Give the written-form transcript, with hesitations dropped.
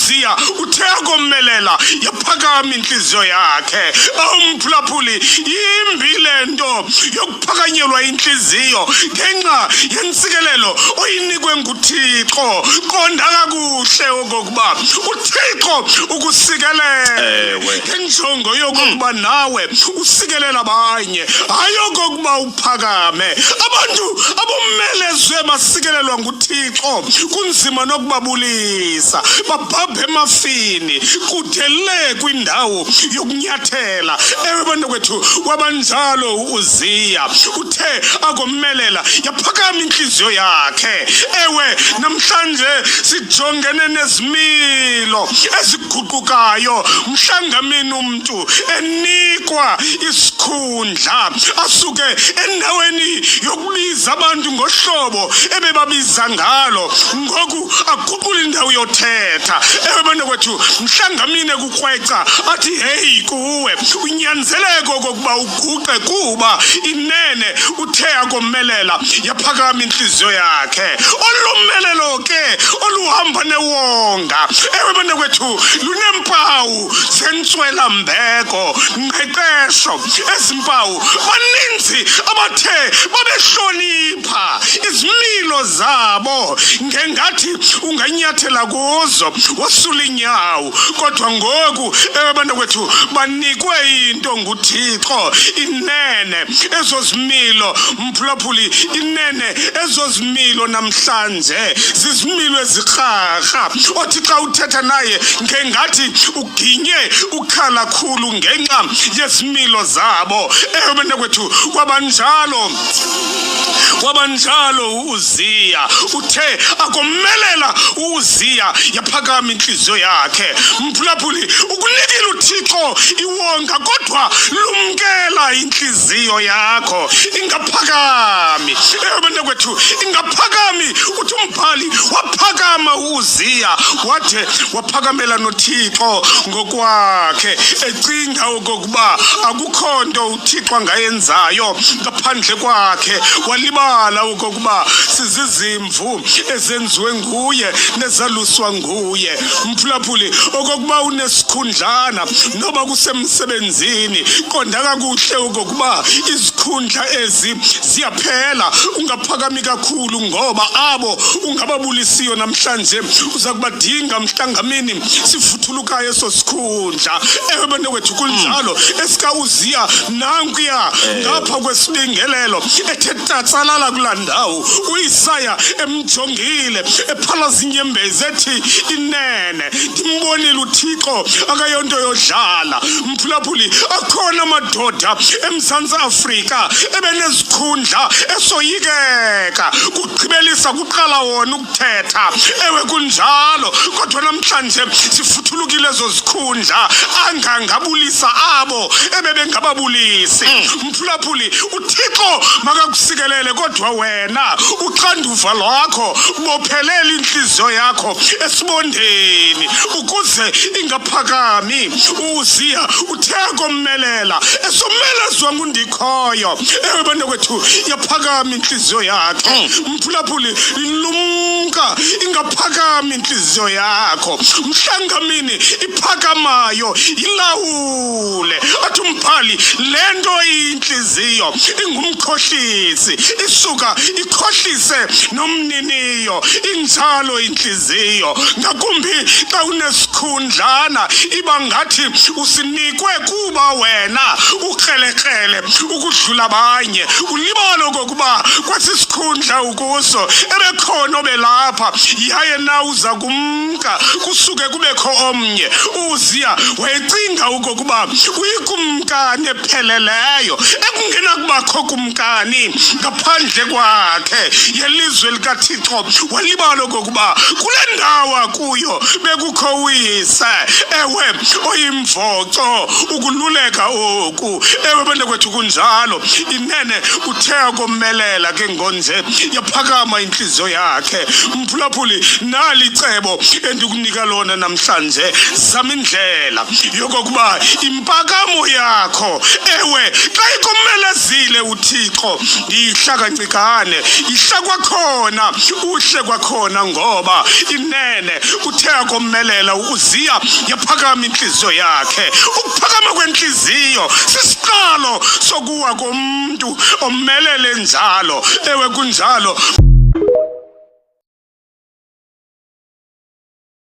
Uziya uthe akomelela, yaphakama intliziyo yakhe. Awumphulaphuli, yimbi le nto yokuphakanyelwa intliziyo ngenxa yentsikelelo oyinikwe nguThixo. Qonda kakuhle okokuba uThixo ukusikelele ngenjongo yokokuba nawe usikelela abanye, hayi okokuba uphakame. Abantu abomelezwe basikelelwa nguThixo kunzima nokubabulisa, babhabhe emafini kude le kwindawo yokunyathela. Ewe bantakwethu, wabanjalo u-Uziya. Uthe akomelela, yaphakama intliziyo yakhe. Ewe, namhlanje sijongene nezimilo eziguqukayo. Mhlangamini umntu enikwa isikhundla, asuke endaweni yokubiza abantu ngohlobo ebebabiza ngalo, ngoku aguqule indawo yothetha. Ewe bantakwethu, mhlangamini ekukrweca athi heyi kuwe, unyanzeleko okokuba uguqe, kuba inene uthe akomelela, yaphakama intliziyo yakhe. Olomelelo ke oluhamba newonga, ewe bantakwethu, luneempawu zentswelambeko, ngqeqesho. Ezi mpawu baninzi abathe babehlonipha izimilo zabo, ngengathi unganyathela kuzo wosula iinyawo. Kodwa ngoku, ewe bantakwethu, banikwe into nguThixo. Inene ezo zimilo, mphulaphuli, inene ezo zimilo namhlanje zizimilo ezikrakra, othi xa uthetha naye ngengathi uginye ukhala khulu ngenxa yezimilo zabo. Ewe bantakwethu, kwabanjalo u-Uziya. Uthe akomelela u-Uziya, yaphakama intliziyo yakhe. Mphulaphuli, ukunikile uThixo iwonga, kodwa lumkela intliziyo yakho ingaphakami. Ewe bantakwethu, ingaphakami. Uthi umbhali, waphakama u-Uziya, wade waphakamela noThixo ngokwakhe, ecinga okokuba akukho nto uThixo angayenzayo ngaphandle kwakhe. Walibala okokuba sizizimvu ezenziwe nguye nezaluswa nguye. Mphulaphuli, okokuba unesikhundlana noba kusemsebenzini, qonda kakuhle okokuba izikhundla ezi ziyaphela. Ungaphakami kakhulu, ngoba abo ungababulisiyo namhlanje uza kubadinga mhlangamini sivuthulukayo eso sikhundla. Ewe bantakwethu, kunjalo. Esika-Uziya nankuya ngapha kwesibingelelo, ethe tatsalala kulaa ndawo, uIsaya emjongile ephalaza inyembezi ethi, inene ndimbonile uThixo, akayonto yodlala. Mphulaphuli, akhona amadoda eMzantsi Afrika ebenezikhundla esoyikeka, kugqibelisa kuqala wona ukuthetha. Ewe kunjalo, kodwa namhlanje sifuthulukile ezo zikhundla, angangabulisa abo ebebengababulisi. Mphulaphuli, uThixo makakusikelele, kodwa wena uxanduva lwakho bophelela intliziyo yakho esibondeni ukuze ingaphakami. UUziya uthe akomelela, esomelezwa nguNdikhoyo, ewe bantakwethu, yaphakama intliziyo yakhe. Mphulaphuli, lumka ingaphakami intliziyo yakho. Mhlangamini iphakamayo ilawule. Athi umbhali, le nto iyintliziyo ingumkhohlisi, isuka ikhohlise nomniniyo. Injalo intliziyo, ngakumbi xa unesikhundlana, iba ngathi usinikwe kuba wena ukrelekrele ukudlula abanye. Ulibala okokuba kwesi sikhundla ukuso ebekhona obelapha, yaye na uza kumka kusuke kubekho omnye. UUziya wayecinga okokuba uyikumkani epheleleyo, ekungenakubakho kumkani ngaphandle kwakhe yelizwe likaThixo. Walibala okokuba kule ndawo akuyo bekukho uyise, ewe, oyimvoco ukululeka oku. Ewe bantakwethu, kunjalo. Kunjalo, inene uthe akomelela ke ngonje yaphakama intliziyo yakhe. Mphulaphuli, nali icebo endikunika lona namhlanje. Zama indlela yokokuba impakamo yakho, ewe, xa ikomelezile uThixo, yihla kancikane, yihla kwakhona, uhle kwakhona, ngoba inene uthe akomelela uUziya yaphakama intliziyo yakhe. Ukuphakama kwentliziyo sisiqalo sokuwa komntu omelele njalo. Ewe, kunjalo.